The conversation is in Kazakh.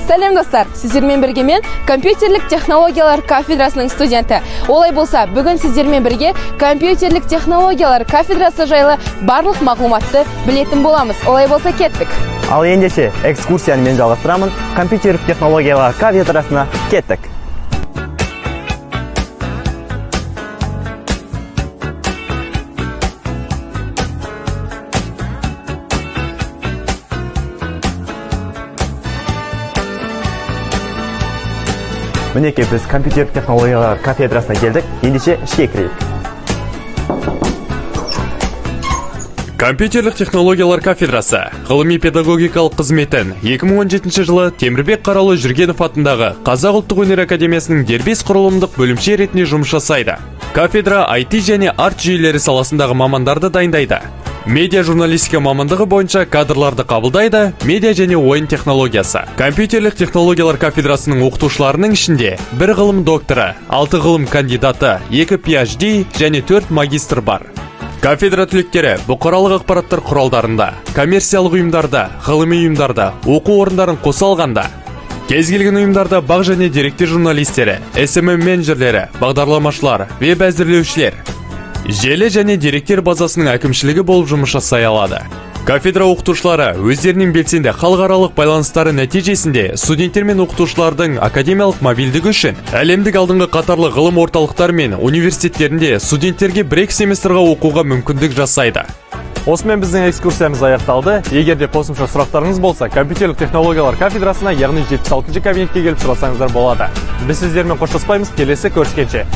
Сәлем, достар! Сіздермен бірге мен, компьютерлік технологиялар кафедрасының студенті. Олай болса, бүгін сіздермен бірге компьютерлік технологиялар кафедрасы жайлы барлық мағлұматты білетін боламыз. Олай болса, кеттік. Ал ендеше экскурсияны мен жалғастырамын. Компьютерлік технологиялар кафедрасына кеттік. Мінекей, біз компьютерлік технологиялар кафедрасына келдік. Ендеше ішке кірейік. Компьютерлік технологиялар кафедрасы ғылыми педагогикалық қызметін 2017 жылы Темірбек Қараұлы Жүргенов атындағы Қазақ ұлттық өнер академиясының дербес құрылымдық бөлімше ретінде жұмыс жасайды. Кафедра IT және арт жүйелері саласындағы мамандарды дайындайды. Медиа журналистика мамандығы бойынша кадрларды қабылдайды, медиа және ойын технологиясы. Компьютерлік технологиялар кафедрасының оқытушыларының ішінде бір ғылым докторы, алты ғылым кандидаты, екі PhD және төрт магистр бар. Кафедра түлектері бұқаралық ақпараттар құралдарында, коммерциялық ұйымдарда, ғылыми ұйымдарда, оқу орындарын қоса алғанда, кез келген ұйымдарда бақ және деректер журналистері, SMM менеджерлері, бағдарламашылар, веб әзірлеушілер, желі және деректер базасының әкімшілігі болып жұмыс жасай алады. Кафедра оқытушылары өздерінің белсенді халықаралық байланыстары нәтижесінде студенттер мен оқытушылардың академиялық мобильдігі үшін әлемдік алдыңғы қатарлы ғылым орталықтары мен университеттерінде студенттерге бір екі семестрға оқуға мүмкіндік жасайды. Осымен біздің экскурсиямыз аяқталды. Егер де қосымша сұрақтарыңыз болса, компьютерлік технологиялар кафедрасына, яғни 76 кабинетке келіп сұрасаңыздар болады. Біз сіздермен қоштаспаймыз, келесі көріскенше.